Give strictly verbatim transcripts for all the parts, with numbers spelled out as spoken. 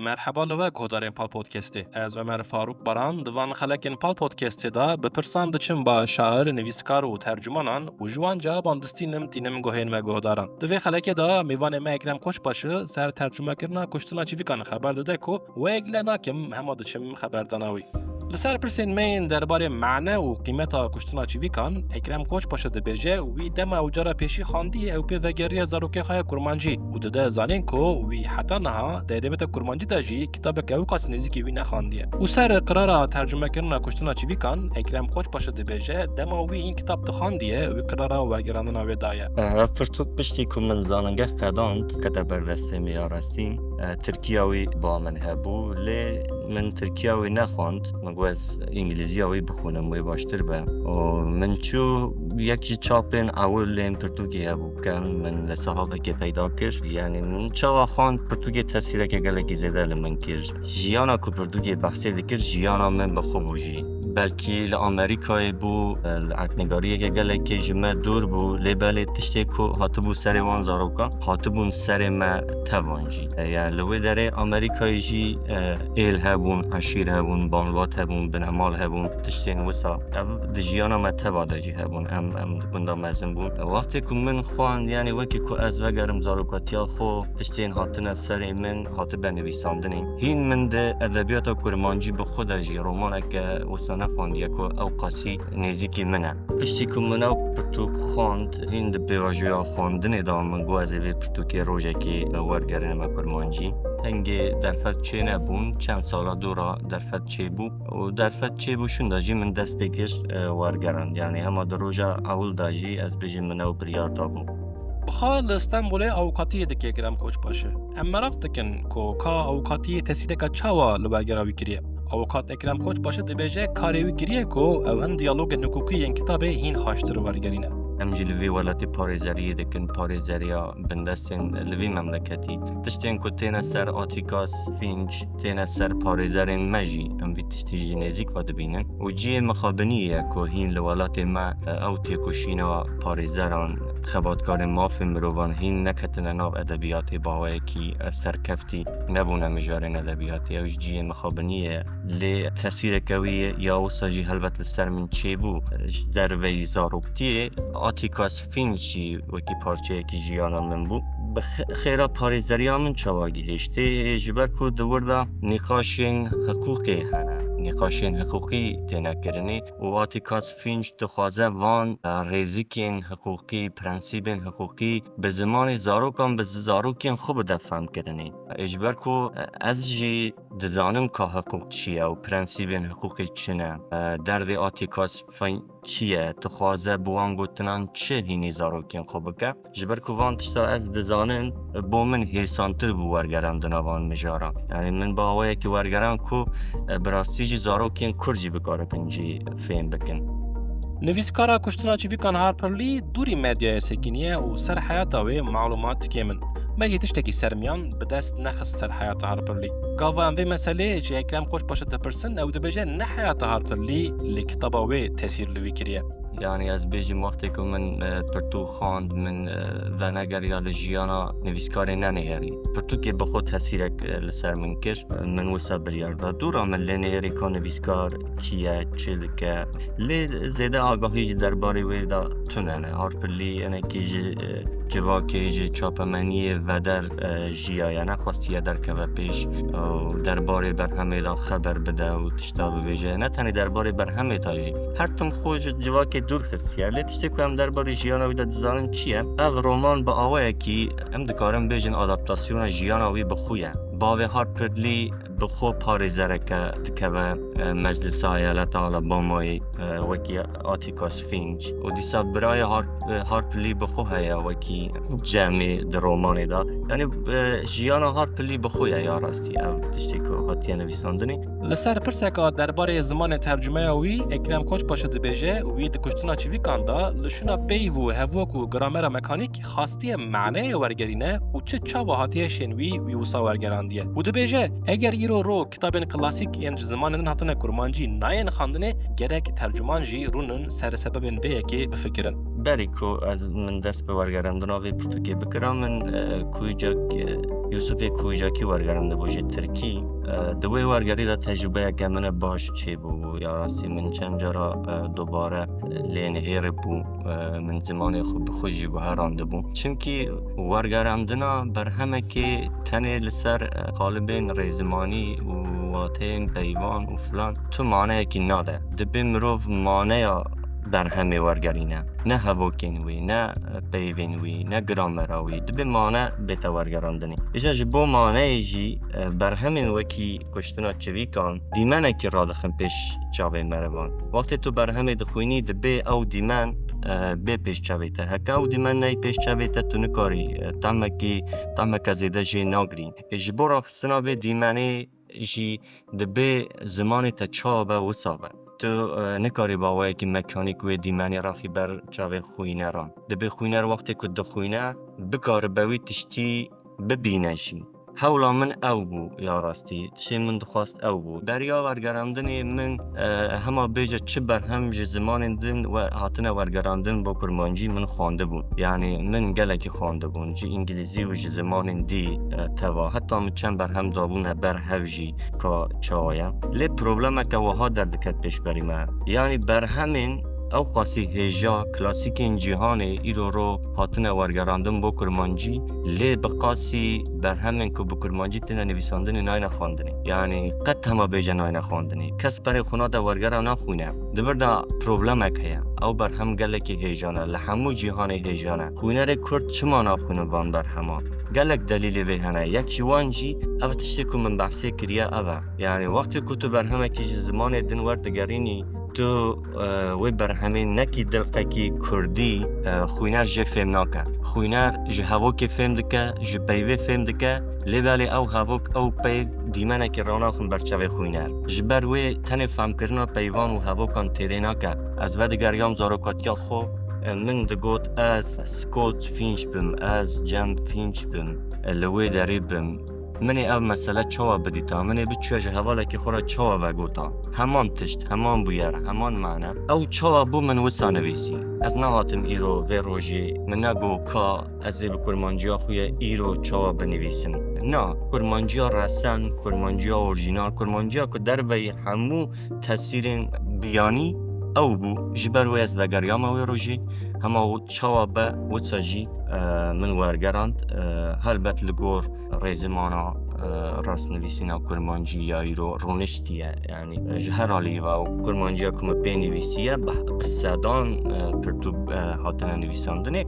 Merheba li we guhdarên Pal Podcastê. Ez Ömer Faruk Baran, di van xelekên Pal Podcastê de bi pirsan diçim ba şair, nivîskar û tercumanan û ji wan cewaban distînim tînim guhên me guhdaran. Di vê xelekê de mêvanê me Ekrem Koçbaşı ser tercumekirina Kuştina Çivîkan xeber dide ku wê gile nakim hema diçim xeberdana wî. Li ser pirsên me yên derbarê mane û qîmeta kuştina çivîkan, Ekrem Koçbaşı dibêje, wî dema ew cara pêşî xandiye ew pê vegeriye zarokê xwe ya kurmancî û dide zanîn ku wî heta niha di edebiyata kurmancî de jî kitabek ew qas nêzîkî wî nexandiye. Û ser qirara tercumekirina kuştina çivîkan, Ekrem Koçbaşı dibêje, dema wî hîn kitab dixandiye, wî qirara wergerandina wê daye. Ev pirtûk piştî ku min zanîngeh qedand, kete ber destê min ya rastîn. E, Tirkiya wî ba min hebû, lê min Tirkiya wî nexwend. Min got, ez Îngilîziya wî bixwînim, wê baştir be. Û min çû yek ji çapên ewilên pirtûkê hebû, ken min li sahabekê peyda kir. Yanî min çawa xwend, pirtûkê tesîreke gelekî zêde li min kir. Jiyana ku pirtûkê behsê dikir, jiyana min bi xwe bû jî. Belkî li Amerîkayê bû, li erdnegariyeke gelekê ji me dûr bû, lê belê tiştê ku hatibû serê wan zarokan, hatibûn serê me tevan jî. Yani li wê derê Amerîkayê jî, e, êl hebûn, eşîr hebûn, banvat hebûn, binemal hebûn, tiştên wisa. Ev di jiyana me teva de jî hebûn. Em, em di gunda mezin bûn. Wextê ku min xwend, yani wekî ku ez vegerim zarokatiya xwe, tiştên hatine serê min, hatibe nivîsandinê. Hîn min di edebiyata kurmancî bi xwe de jî romaneke wisa nexwandiye ku ew qasî nêzîkî min e. Piştî ku min ew pirtûk xwend, hîn di pêvajoya xwendinê de min got, ez ê vê pirtûkê rojekê wergerînime kurmancî. Hingê derfet çênebûn, çend sala dora derfet çêbû û derfet çêbû şûnda jî min dest pê kir, e, wergerand. Yani hema di roja ewil de jî ez bêjim min ew biryar dabû. Bi xwe li Stenbolê avukatiyê dike Ekrem Koçbaşı. Em meraq dikin ku ka avukatiyê tesîreke çawa li wergera wî kiriye. Avukat Ekrem Koçbaşı dibêje karê wî kiriye ku ew hin diyalogên hiqûqî yên kitabê hîn xweştir wergerîne. Em jî li vê welatê parêzeriyê dikin, parêzeriya bindestên li vê memleketî. Tiştên ku têne ser Atîka Sfinç, têne ser parêzerên me jî, em vî tiştî ji nêzîk ve dibînin. Û cihê mixabiniyê ye ku hîn li welatê me, e, ew têkoşîna parêzeran, xebatkarên mafên mirovan hîn neketine nav edebiyatê, bi awayekî, e, serkeftî nebûne mijarên edebiyatê. Ew ji cihê mixabiniyê ye. Lê tesîreke wî ya wisa jî helbet li ser min çêbû. Ji derveyî zaroktiyê, Atîka Sfinç jî wekî parçeyekî jiyana min bû. Bi xe-, xêra parêzeriya min çawa gihiştê? Ji ber ku di wir de nîqaşên hiqûqê hene. Nîqaşên hiqûqî têne kirinê û Atîka Sfinç dixwaze van, e, rêzikên hiqûqî, prensîbên hiqûqî bi zimanê zarokan, bi zarokên xwe bide femkirinê. Ê, ji ber ku, e, ez jî dizanim ka hiqûq çi ye û prensîbên hiqûqê çi ne. E, derdê Atîka Sfinç çi ye? Dixwaze bi wan gotinan çi hînî zarokên xwe bike? Ji ber ku van tişta ez dizanim, bo min hêsantir bû wergerandina van mijaran. Yani min bi awayekî wergeran ku, e, bi rastî jî zarokên Kurd jî bikaribin jî fêm bikin. Nivîskara Kuştina Çivîkan Harper Lee dûrî medyayê sekiniye û ser heyata wê malumat dikêmin. Me jî tiştekî sermiyan bi dest nexist ser heyata Harper Lee. Gava em vê meselê ji Ekrem Koçbaşı dipirsin, ew dibêje ne heyata Harper Lee li kitaba wê tesîr li wî kiriye. Yani ez bêjim wextê ku min, e, pirtûk xwend, min, e, venegeriya li jiyana nivîskarê nenêherî. Pirtûkê bi xwe tesîrek, e, li ser min kir. E, min wisa biryar da. Dûra min lê nêherî ka nivîskar kî ye, çi dike. Lê zêde agahî ji derbarê wê de tune ne. Harper Lee hinekî ji, e, civakê, ji çapemeniyê veder, e, jiyaye, nexwestiye derkeve pêş û derbarê berhemê de xeber bide û tişta bibêje. Ne tenê derbarê berhemê de jî. Her tim xwe ji civakê dûr xistiye. Lê tiştê ku em derbarê jiyana wî de dizanin çi ye? Ev roman bi awayekî em dikarin bêjin adaptasyona jiyana wî bi xwe ye. Bavê Harper Lee bi xwe parêzereke dikeve, e, Meclisa Eyaleta Alabamayê, e, wekî Atticus Finch û dîsa birayê Har-, e, Harper Lee bi xwe heye wekî Cemê di romanê de. Yani, e, jiyana Harper Lee bi xwe ye ya rastî ev tiştê ku hatiye nivîsandinê. Li ser pirseka derbarê zimanê tercumeya wî, Ekrem Koçbaşı dibêje, wî di Kuştina Çivîkan de li şûna peyv û hevok û gramera mekanîk xastiye maneyê wergerîne û çi çawa hatiye şên wî, wî wisa wergerandiye. Û dibêje, eger îro ro kitabên klasîk yên ji zimanê din hatine kurmancî nayên xandinê, gerek tercuman jî rûnin ser sebebên vê yekê bifikirin. Berî ku ez, min dest bi wergerandina vê pirtûkê bikira, min, e, Kuyucak, e, Yusufê Kuyucakî wergerandibû ji Tirkî. E, di wê wergerî de tecrûbeyeke min e baş çêbû. Ya rastî min çend cara, e, dubare, e, lê nihêribû. E, min zimanê xwe bi xwe jî guherandibû. Çimkî wergerandina berhemekê tenê li ser, e, qalibên rêzimanî û wateyên peyvan û filan tu maneyekî nade. Dibê mirov maneya berhemê wergerîne. Ne hevokên wî, ne peyvên wî, ne gramera wî. Dibê mane bête wergerandinê. Îja ji bo maneyê jî, e, berhemên wekî Kuştina Çivîkan dîmenekî radixin pêş çavê merivan. Wextê tu berhemê dixwînî, dibê ew dîmen, e, bê pêş çavê te. Heke ew dîmen neyê pêş çavê te, tu nikarî, e, tahmekî, tahmeke zêde jê nagirî. Ê, ji bo raxistina vê dîmenê jî dibê zimanê te çawa be, wisa be. Tu, e, nikarî bi awayekî mekanîk wê dîmenê rexî ber çavê xwîneran. Dibê xwîner wextê ku dixwîne, bikaribe wî tiştî bibîne jî. Hewla min ew bû, ya rastî. Tiştê min dixwast ew bû. Beriya wergerandinê min, e, hema bêje çi berhem ji zimanên din we hatine wergerandin bo kurmancî min xwendibû. Yanî min gelekî xwendibûn. Ji îngilîzî û ji zimanên dî, e, teva. Heta min çend berhem dabûne ber hev jî ka çawa ye. Lê problemeke wiha derdiket pêşberî me. Yanî berhemên ew qasî hêja klasîkên cîhanê îro ro hatine wergerandin bo kurmancî, lê bi qasî berhemên ku bi kurmancî têne nivîsandinê nayne xwendinê. Yanî qet hema bêje nayne xwendinê. Kes berê xwe nade wergera naxwîne. Di vir de problemek heye. Ew berhem gelekî hêjan e, li hemû cîhanê hêjan e. Xwînerê Kurd çima naxwînin van berheman? Gelek delîlê vê hene. Yek ji wan jî ev tiştê ku min behsê kiriye ev e. Yanî wextê ku tu berhemekî ji zimanê din werdigerînî, tu, e, wê berhemê nekî dilqekî kurdî, e, xwîner jê fêm nake. Xwîner ji hevokê fêm dike, ji peyvê fêm dike, lê belê ew hevok, ew peyv dîmenekî ranaxin ber çavê xwîner. Ji ber wê tenê femkirina peyvan û hevokan têrê nake. Ez vedigeriyam zarokatiya xwe, e, min digot ez Scott Finch bim, ez Jem Finch bim, e, li wê derê bim. Min ê ev mesele çawa bidîta? Min ê biçûya ji hevalekî xwe re çawa vegota? Heman tişt, heman bûyer, heman mane. Ew çawa bû min wisa nivîsî? Ez nehatim îro vê rojê, min negot ka ez ê bi kurmanciya xwe ye îro çawa binivîsim. Na, kurmanciya resen, kurmanciya orjînal, kurmanciya ku derveyî hemû tesîrên biyanî ew bû. Ji ber wê ez vegeriyame wê rojê, hema û çawa be wisa jî, e, min wergerand. E, helbet li gor rêzimana, e, rastnivîsîna kurmancî ya îro rûniştiye. Yanî, e, ji her alî ve û kurmanciya ku min pê nivîsiye bi, bi sedan, e, pirtûk, e, hatine nivîsandinê.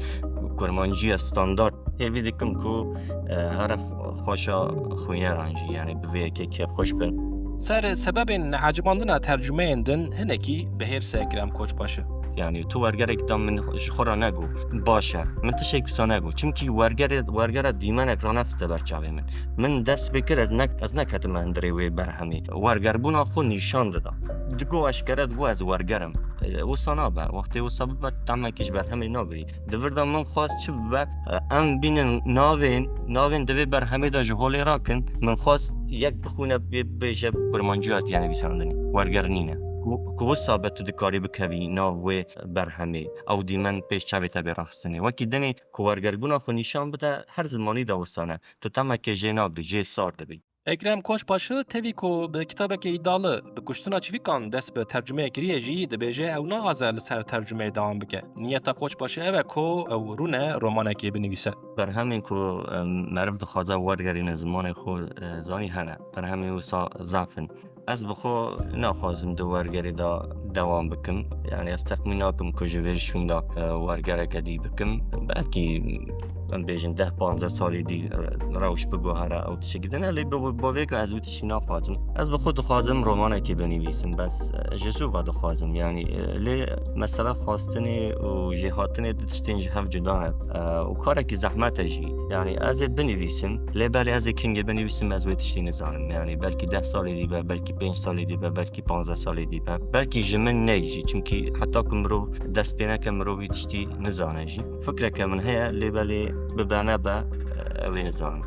Kurmanciya standard. Hêvî dikim ku, e, here xweşa xwîneran jî, yanî bi vê yekê kêfxweş bin. Ser sebebên neecibandina tercumeyên din hinekî bihêrs e Ekrem Koçbaşı. Yanî tu wergerek da min ji xwe re nego, baş e. Min tiştek wisa nego. Çimkî wergerê, wergera dîmenek ranexiste ber çavê min. Min dest pê kir, ez ne, ez neketime hundirê wê berhemê. Wergerbûna xwe nîşan dida. Digo eşkere digo ez werger im. E, wisa nabe. Wextê wisa bibe, tahmekî ji berhemê nagirî. Di vir de min xwest çi bibe, e, em bînin navên, navên di vê berhemê de ji holê rakin. Min xwest yek bixwîne bê-, bêje kurmancî hatiye nivîsandinê. Werger nîne. Ku, ku wisa be tu dikarî bikevî nav wê berhemê. Ew dîmen pêş çavê te bê raxistinê. Wekî dinê ku wergerbûna xwe nîşan bide, her zimanî de wisa ne. Tu tahmekê jê nabî, jê sar dibî. Ekrem Koçbaşı tevî ku bi kitabekê îdalı, bi Kuştina Çivîkan dest bi tercumeyê kiriye jî, dibêje ew naxwaze li ser tercumeyê dewam bike. Niyeta Koçbaşı ew e ku ew rûne romanekê binivîse. Berhemên ku, em, meriv dixwaze wergerîne zimanê xwe, e, zanî hene. Berhemên wisa zaf in. Ez bi xwe naxwazim di wergerê de dewam bikim. Yanî ez texmîn nakim ku ji vê şûn de, e, wergereke dî bikim. Belkî, em bêjin deh panzdeh salî dî, e, rewş biguhere ew tiştekî din e, lê bi, bi vê ku ez wî tiştî naxwazim. Ez bi xwe dixwazim romanekê binivîsim, bes, e, ji zû ve dixwazim. Yanî, e, lê mesela xwastinê û jêhatinê du tiştên ji hev cuda ne. E, û karekî zehmet e jî. Yanî ez ê binivîsim, lê belê ez ê kengê binivîsim, ez wê tiştî nizanim. Yanî belkî deh salê dî be, belkî pênc salê dî be, belkî panzdeh salê dî be. Belkî ji min ney jî. Çimkî heta ku mirov dest pê neke, mirov wî tiştî nizane jî. Fikreke min heye, lê belê bibe nebe, e, ew ê nizanim.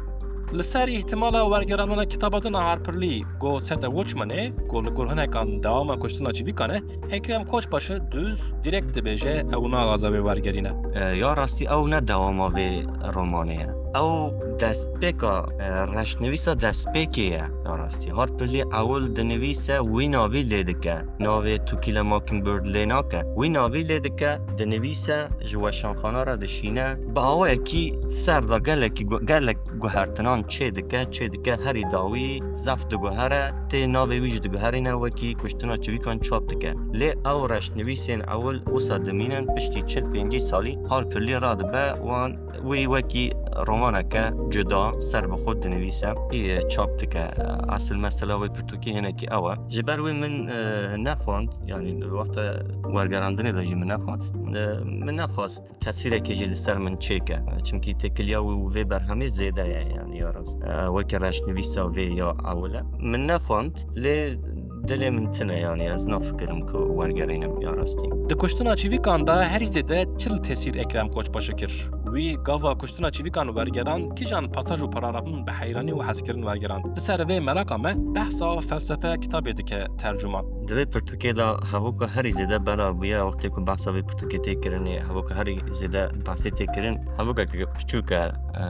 Li ser îhtimala wergerandina kitaba din a Harper Lee, Go Set a Watchmanê, ku li gor hinekan dewama kuştina çivîkan e, Ekrem Koçbaşı dûz, direkt dibêje ew naxwaze wê wergerîne. E, ya rastî ew ne dewama vê romanê ye. Ew destpêka, e, reşnivîsa destpêkê ye. Ya rastî Harper Lee ewil dinivîse wî navî lê dike. Navê Tukîle Mockingbird lê nake. Wî navî lê dike, dinivîse, ji weşanxana re dişîne. Bi awayekî ser de gelekî gu-, gelek guhertinan çê dike, çê dike, herî dawî zef diguhere, tê navê wî jî diguherîne, wekî kuştina çivîkan çap dike. Lê ew reşnivîsên ewil wisa dimînin, piştî çil pêncî salî Harper Lee radibe wan, wî wekî romaneke cuda ser bi xwe dinivîse, wî çap dike. Esil mesela wê pirtûkê hinekî ew e. Ji ber wê min, e, nexwend, yanî wexta wergerandinê de jî min nexwend. E, min nexwest tesîrekê jî li ser min çêke. Çimkî têkiliya wî û vê berhemê zêde ye, yanî ya rast. E, weke reşnivîsa vê ya ewil e. Min nexwend, lê dilê min tune, yanî ez nafikirim ku wergerînim ya rastî. Di kuştina çivîkan de herî zêde çi li tesîr Ekrem Koçbaşı kir? Wî gava kuştina çivîkan wergerand, kîjan pasaj û paragrafin bi heyranî û hezkirin wergerand? Li ser vê meraka me behsa felsefe kitabê dike tercûman. Di vê pirtûkê de hevoka herî zêde bela bûye, wextê ku behsa vê pirtûkê tê kirinê, hevoka herî zêde behsê tê kirin, hevokeke piçûk e, e,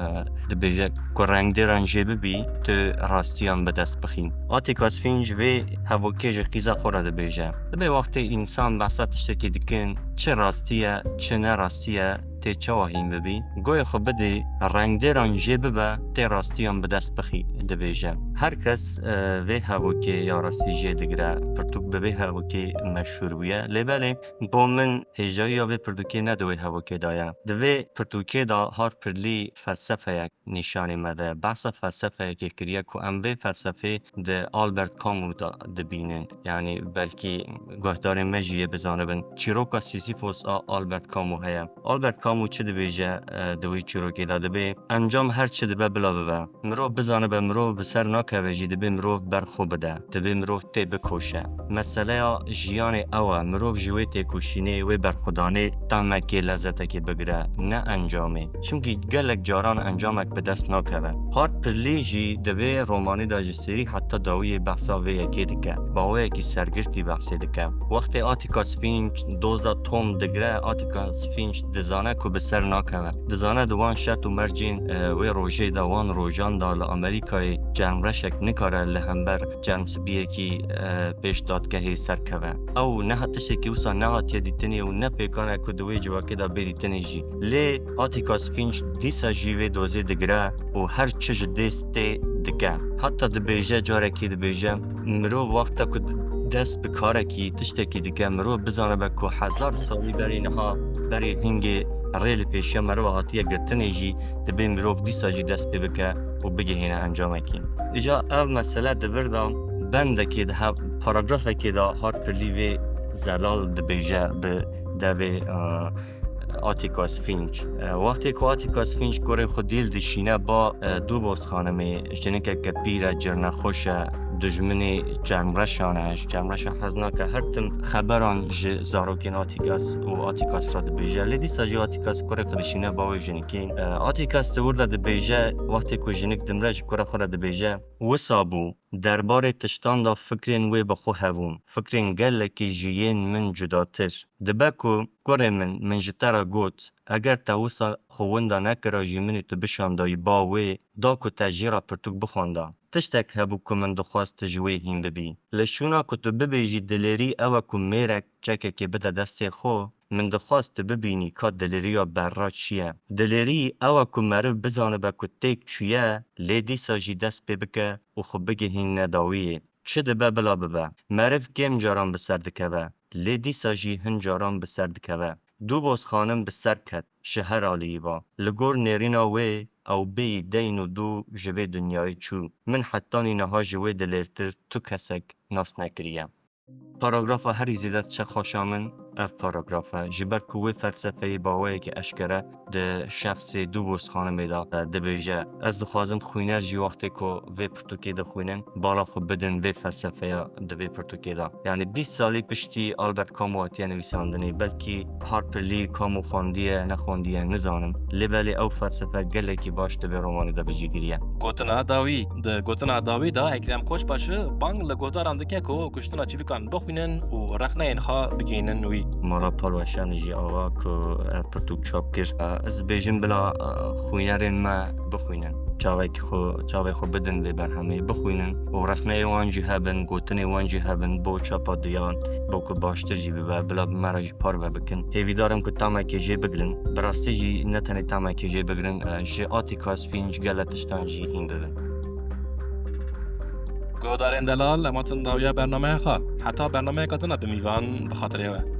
dibêje ku rengdêran jê bibî, tu rastiyan bi dest bixî. Atticus Finch vê hevokê ji qîza xwe re dibêje. Dibê wextê însan behsa tiştekî dikin, çi rastî ye, çi ne rastî ye, tê çawa hîn bibî? Goyê xwe bidê, rengdêran jê bibe, tê rastiyan bi dest bixî, dibêje. Her kes, e, vê hevokê ya rastî jê digire. Pirtûk bi vê hevokê meşhûr bûye. Lê belê, bo min hêjayiya vê pirtûkê ne di wê hevokê de ye. Di vê pirtûkê de Harper Lee felsefeyek nîşanê me de. Behsa felsefeyekê kiriye ku em vê felsefê di Albert Camus de dibînin. Yanî belkî guhdarên me jî yê bizanibin. Çîroka Sisyphos a Albert Camus heye. Albert Camus çi dibêje, e, di wî çîrokê de dibê, encam her çi dibe bila bibe. Mirov bizanibe, mirov bi ser nakeve jî dibê mirov ber xwe bide. Dibê mirov tê bikoşe. Meseleya jiyanê ew e, mirov ji wê têkoşînê, wê berxwedanê temekê, lezetekê bigire, ne encamê. Çimkî gelek caran encamek bi dest nakeve. Harper Lee jî di vê romanê de ji serî heta dawiyê behsa vê yekê dike. Bi awayekî sergirtî behsê dike. Wextê Atticus Finch doza Tom digire, Atticus Finch dizane ku bi ser nakeve. Dizane di wan şert û mercên, e, wê rojê de, wan rojan de li Amerîkayê cermreşek nikare li hember cermsibiyekî, e, pêş dadgehê serkeve. Ew ne tiştekî wisa nehatiye dîtinê û ne pêkan e ku di wê civakê de bê dîtinê jî. Lê Atticus Finch dîsa jî vê dozê digire û her çi ji dê stê dike. Heta dibêje, carekê dibêje, mirov wexta ku dest bi karekî, tiştekî dike, mirov bizanibe ku hezar salî berî niha, berî hingê rê li pêşiya meriva hatiye girtinê jî, dibê mirov dîsa jî dest pê bike û bigihîne encamekî. Îja ev mesele di vir de bendekê de, paragrafekê de Harper Lee vê zelal dibêje bi devê, e, Atticus Finch. E, wextê ku Atticus Finch kurê xwe dîl dişîne ba, e, Dubos xanimê, jinikeke pîr e, cirnexweş e, dijminê cermreşan e, ji cermreşa hez nake, her tim xeberan ji zarokên Atticus û Atticus re dibêje. Lê dîsa jî Atticus kurê xwe dişîne ba wê jinikê. E, Atticus di wir de dibêje, wextê ku jinik dimre ji kura xwe re dibêje, wisa bû, derbarê tiştan de fikrên wê bi xwe hebûn, fikrên gelekî ji yên min cudatir. Dibe ku, kurê min, min ji te re got, eger te wisa xwe winda nekira jî min ê tu bişandayî ba wê, da ku te jê re pirtûk bixwenda. Tiştek hebû ku min dixwest tu ji wê hîn bibî. Li şûna ku tu bibêjî dilêrî ew e ku mêrek çekekê bide destê xwe, min dixwest tu bibînî ka dilêriya berra çi ye. Dilêrî ew e ku meriv bizanibe ku têk çûye, lê dîsa jî dest pê bike û xwe bigihîne dawiyê. Çi dibe bila bibe. Meriv kêm caran bi ser dikeve, lê dîsa jî hin caran bi ser dikeve. Dubos xanim bi ser ket, ji her aliyî ve. Li gor nêrîna wê, ew bêyî deyn û dû ji vê dinyayê çû. Min hetanî niha ji wê dilêrtir tu kesek nas nekiriye. Paragrafa herî zêde diçe xweşa min, ev paragraf e. Ji ber ku wê felsefeyê baweyekî eşkere di şexsê Dubos xanimê de, e, dibêje, ez dixwazim xwîner jî wextê ku vê pirtûkê dixwînin, bala xwe bidin vê felsefeya di vê pirtûkê de. Yanî bîst salî piştî Albert Camus hatiye nivîsandinê, belkî Harper Lee Camus xwendiye, nexwendiye, nizanim. Lê belê ew felsefe gelekî baş di vê romanê de bi cî giriye. Gotina dawî. Di gotina dawî de Ekrem Koçbaşı bang li guhdaran dike ku kuştina çivîkan bixwînin û rexneyên xwe bigihînin wî. Mala Parweşanê jî ava ku ev pirtûk çap kir. Ez dibêjim bila, e, xwînerên me bixwînin. Çavekî xwe, çavê xwe bidin vê berhemê, bixwînin û rexneyê wan jî hebin, gotinê wan jî hebin bo çapa duyan, bo ku baştir jî bibe, bila bi me re jî parve bikin. Hêvîdar im ku tamekê jê bigrin. Bi rastî jî ne tenê tamekê jê bigrin, e, ji Atîka Sfinç gele tiştan jî hîn bibin. Guhdarên delal, em hatin dawiya bernameya xwe. Heta bernameyeka din e bi mîvan, bi xatirê we.